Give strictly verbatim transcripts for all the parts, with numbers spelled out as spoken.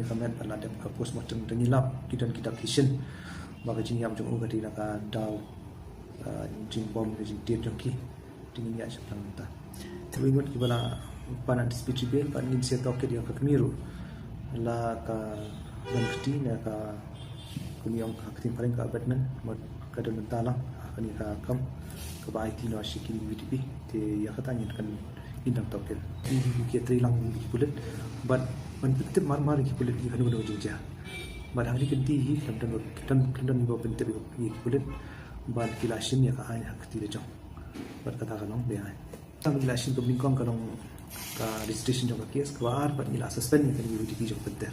Ka met ba la dep ka postmortem, te ngi lap ki don ki dak ki shin ba ka jingïap jong u ka dei na ka daw, ah, jingbom, ka jingtied jong ki. Te ngin ïa shaphrang mynta. Te wei ngut kiba la pan undisputed bail, bad ngin sa tohkit ïa ka kmie ruh. La ka don kti ne ka, kum ïong ka ktien phareng ka abetment, mut ka don mynta lang ha kane ka kam kaba aiti noh sha ki V D P. Te ïa kata ngin kan, ngin dang tohkit. Ki, ki, ki trei lang ki pulit, bad ban pyntip marmar ïa ki pulit ïa kano kano ka jingjia. Bad hangne ka kynti hi khlem don, khlem, khlem don kiba pyntip ïa ki pulit, bad ki la shim ïa ka aiñ ha ka kti la jong. Bad kata ka long be-aiñ. Tang ba ngi la shim ka banyngkong ka long ka registration jong ka case, kaba ar pat ngi la suspend ïa ka V D P jong ka Pynter.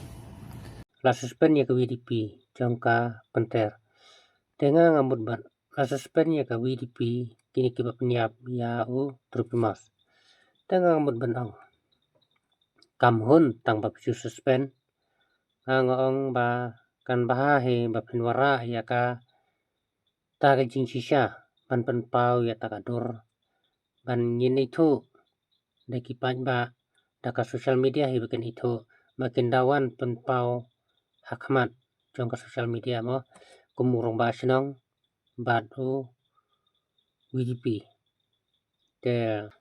La suspend ïa ka V D P jong ka Pynter. Te nga nga mut ban la suspend ïa ka V D P, kine kiba pynïap ïa u Trupimos. Te nga nga mut ban ong, kam hun tang ba phi ju suspend. Nga nga ong ba kan bha hi ba phin wanrah ïa kata ka jingshisha ban pynpaw ïa kata ka dur. Ban ngin ithuh da ki paidbah, da ka social media hi ba kin ithuh, ba kin da wan pynpaw ha khmat jong ka social media mo, kum u rangbah shnong bad u V D P. Te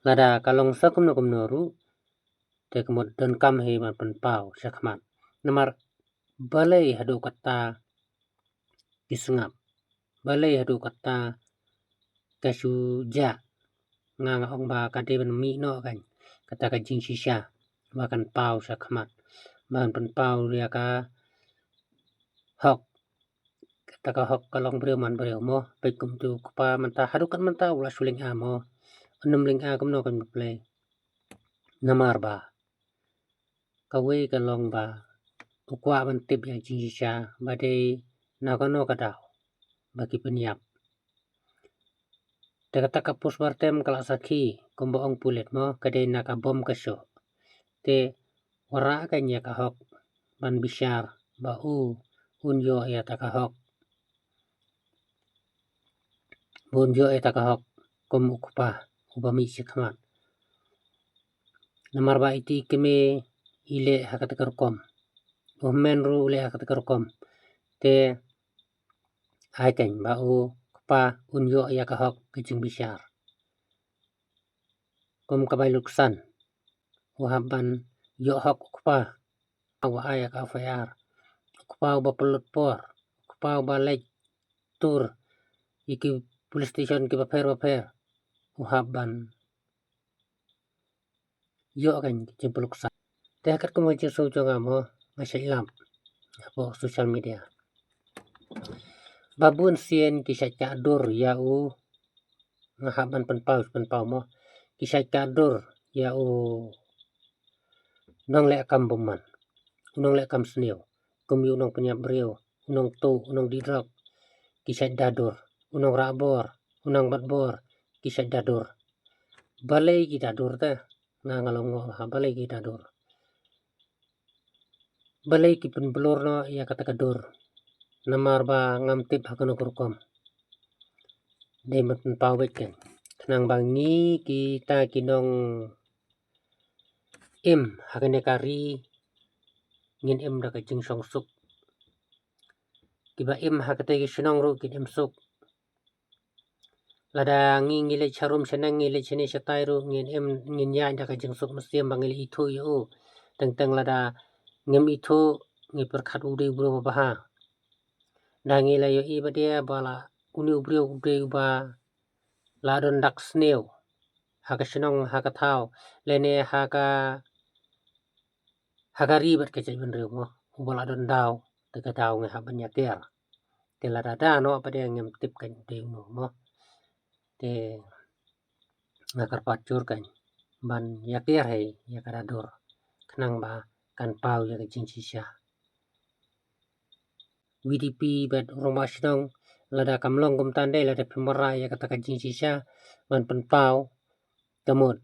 lada ka long sa kumno kumno ruh, te ka mut donkam hi ban pynpaw sha khmat. Namar balei haduh katta ki sngap, balei haduh katta ka shu jah. Nga nga ong ba ka dei ban mih noh kan kata ka jingshisha ba kan paw sha khmat, ban pynpaw ïa ka hok. Kata ka hok ka long briew man briew mo, peit kum utu u kpa mynta, haduh kat mynta u la shu lynga mo. Unym lynga kumno kan ba plie. Namar ba kawei ka long ba u kwah ban tip ïa ka jingshisha ba dei na kano ka daw ba ki pynïap. Te kata ka postmortem ka la sakhi kumba ong pulit mo, ka dei na ka bom ka shoh. Te wanrah kan ïa ka hok ban bishar ba u un ïoh ïa kata ka hok. Bun ïoh ïa kata ka hok kum u kpa uba mih sha khmat. Namar ba iti i kmie i leh ha kata ka rukom, u hynmen ruh u leh ha kata ka rukom. Te ai kan ba u kpa un ïoh ïa ka hok ka jingbishar. Kum ka Bailuksan, u hap ban ïoh hok u kpa uba ai ïa ka F I R, u kpa uba pynlut por, u kpa uba leit tur ïa ki police station kiba pher ba pher, u hap ban ïoh kan ka jingpynluksan. Te ha katkum ka jingsngew jong nga mo, nga shait lap hapoh social media ba bun sien ki shait kah dur ïa u, nga hap ban pynpaw pynpaw mo, ki shait kah dur ïa u nongleh kam bymman, u nongleh kam sniew, kum ïa u nongpynïap briew, u nongtuh, u nongdih drok, ki shait da dur, u nongrah bor, u nongbat bor, ki shait da dur. Balei ki da dur te? Nga nga long mo ha balei ki da dur. Balei ki pynblur noh ïa kata ka dur? Namar ba ngam tip ha kano ka rukom. Dei ban pynpaw beit kan. Khnang ba ngi kita ki nongim ha kane ka ri ngin im da ka jingshongsuk. Kiba im ha kata ka shnong ruh kin im suk. Lada ngi ngi leit sharum shaneng, ngi leit shane shatai ruh ngin im, ngin ïaid da ka jingsuk mynsiem ba ngi la ithuh ïa u. Teng teng lada ngim ithuh ngi pyrkhat u dei u briew ba bha. Da ngi la ïohi ba dei ba la une u briew u dei uba la don dak sniew ha ka shnong, ha ka thaw, lane ha ka, ha ka ri bad ka jaitbynriew mo, uba la don daw, te ka daw ngi hap ban ïaker. Te lada da noh pat de ngim tip kan dei uno mo. Te nga kyrpad jur kan ban ïaker hi ïa ka da dur, khnang ba kan paw ïa ka jingshisha. V D P bad u rangbah shnong, lada kam long kumta, dei lada phim wanrah ïa kata ka jingshisha ban pynpaw, ka mut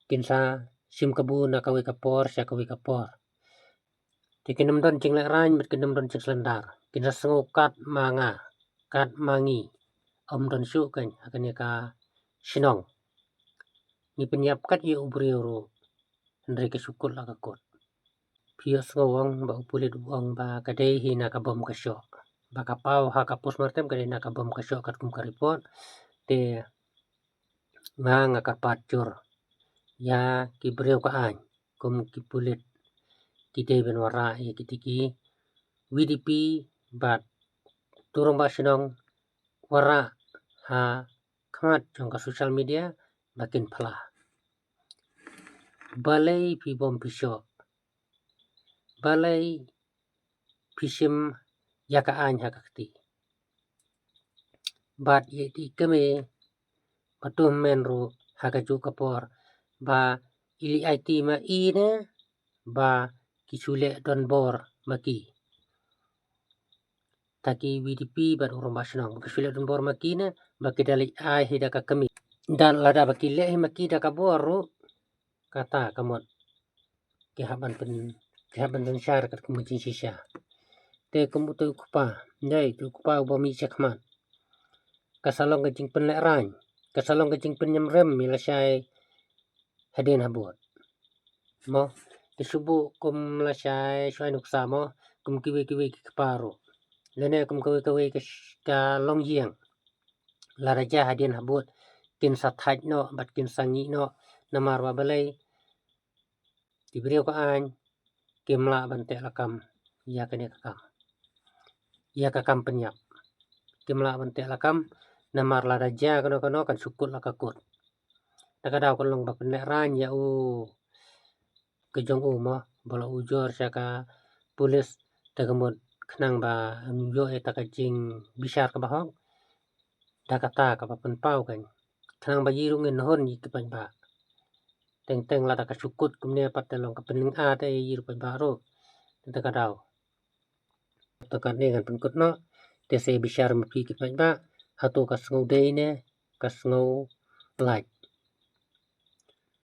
kin sa shim kabu na kawei ka por sha kawei ka por. Te kin ym don jinglehrain bad kin ym don jingslendar, kin sa sngew kat ma nga, kat ma ngi. Ym don shuh kan ha kane ka shnong. Ngi pynïap kat ïa u briew ruh, hynrei ka shu kut la ka kut. phi ïohsngew ong ba u pulit u ong ba ka dei hi na ka bom ka shoh. Ba ka paw ha ka postmortem ka dei na ka bom ka shoh katkum ka report. Te nga nga kyrpad jur ïa ki briew ka aiñ kum ki pulit, ki dei ban wanrah ïa kitei ki VDP bad u rangbah shnong wanrah ha khmat jong ka social media ba kin phla. Balei phi bom phi shoh? Balei phi shim ïa ka aiñ ha ka kti? Bad ïa i kmie ba tu hynmen ruh ha kajuh ka por ba i leh aiti ma i ne ba ki shu leh donbor ma ki. Ta ki VDP bad u rangbah shnong ba ki shu leh donbor ma ki ne ba ki da leh ai hi da ka kmie. Da lada ba ki leh hi ma ki da ka bor ruh, kata ka mut ki hap ban pyn, ki hap ban synshar katkum ka jingshisha. Te kum uto u kpa, dei uto u kpa uba mih shakhmat, ka sa long ka jingpynlehraiñ, ka sa long ka jingpynïamrem ïa lashai hadien habud. Mo, te shu buh kum lashai shuwa nuksa mo, kum kiwei kiwei ki kpa ruh, lane kum kawei kawei ka sh-, ka longïing. Lada jia hadien habud kin sa thait noh bad kin sa ngih noh, namar ba balei? Ki briew ka aiñ kim lah ban teh lakam ïa kane ka kam, ïa ka kam pynïap. Kim lah ban teh lakam, namar lada jia kano kano kan shu kut la ka kut. Ta ka daw kan long ba pynlehraiñ ïa u ka jong u mo, ba la ujor sha ka pulit, ta ka mut khnang ba ym ïoh ïa ta ka jingbishar kaba hok. Da kata kaba pynpaw kan, khnang ba ïa ruh ngin hun ïa ki paidbah. Teng teng lada ka shu kut kumne pat te long ka pynlyngngoh te ïa ruh paidbah ruh. Te ka daw, te kane ngan pynkut noh, te sa bishar ma phi ki paidbah, hato ka sngew dei ne ka sngew lait.